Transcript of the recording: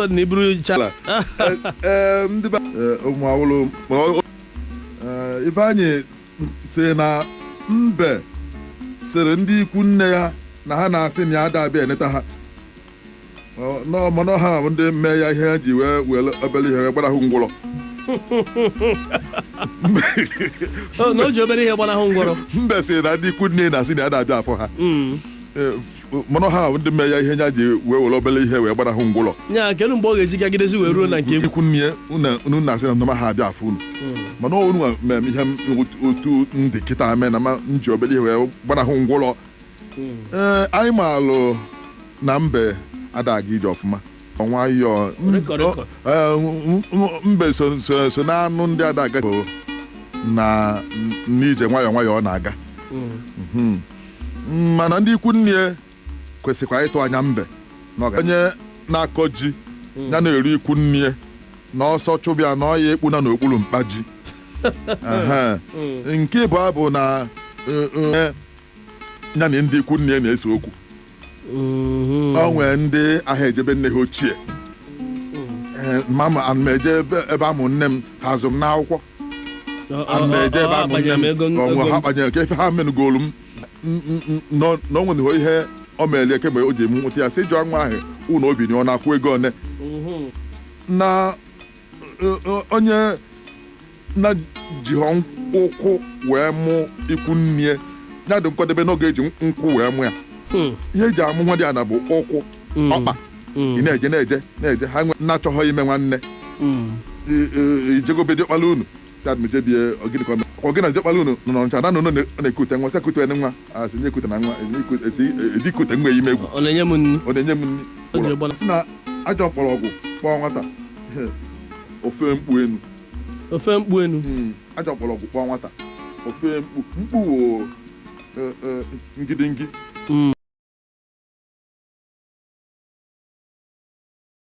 sudden iburu cha. Ee, ndị be ụmụ awụlụ. Ifeanyị si na mbe sịrị ndị ikwu nne ya na ha na-asị na ya ada abịa eneta ha. Mana ha bụ ndị mee ya ihe ha ji wee were obere ihe wee gbarahụ ngwụrọ. Oh, na o ji obere ihe gbanahụ ngwọrọ. Mbe sị na ndị ikwu nne na-asị na ya ada abịa afọ ha. Ee, mana ha bụ ndị mee ya ihe ya ji wee were obere ihe wee gbarahụ ngwụrọ. Nya, kedu mgbe ọ ga-eji gagidezi wee ruo na nke ikwu nne unu na-asị na nnọma ha abịa afọ unu, mana unu mee m ihe m otu ndị kịta mee na ma m ji obere ihe wee gbanahụ ngwụrọ. Ee, anyị maalụ na mbe ada aga ije ọfụma nwayọọ. Rịkọ, rịkọ. Mbe so na anụ ndị ada aga bụ na n'ije nwayọọ nwayọọ ọ na-aga. Mana ndị ikwu nne kwesịkwa ịtụ anya mbe na onye na-akọ ji ya na-eru ikwu nne na ọsọ chụbịa na ọya ekpuna n'okpuru mkpa ji. Ehe. Nke ịbụọ bụ na ya na ndị ikwu nne na-ese okwu. O nwee ndị ahụ ejebe nne ha ochie. Ee, mama, ana m eje ebe amụ nne m, ha azụ m n'akwụkwọ. Ana m eje ebe amụ nne m onwe ha kpanyere ka ife ha menugolu m na o nwere ihe o merie kemgbe o ji m nweta ya, sị jụọ nwa ahụ ụlọ obi na ọ na-akwụ ego one na onye na ji ụkwụ wee mụ ikwu nne ya dị nkwadebe n'oge eji nkwụ wee mụ ya. Ihe eji amụ nwa dị ana bụ ụkwụ, ọkpa. Ị na-eje, na-eje, na-eje, ha nwe na-achọghọ ime nwanne. Ijegobe diọkpala unu si adị jebie ọgịnị na diọkpala unu nọ n'Ọnịcha na nọ na-ekute nwa, sị ekute nwa, asị nye ekute na nwa edikute nwa ime egwu. Ọ na-enye m nri. Ọ na-enye m nri. O jiri gbana. Si na ajọ mkpọrọgwụ kpọọ nwata, ofe mkpu enu. Ofe mkpu enu. Ajọ mkpọrọgwụ kpọọ nwata, ofe mkpu mkpu wo ngidingi.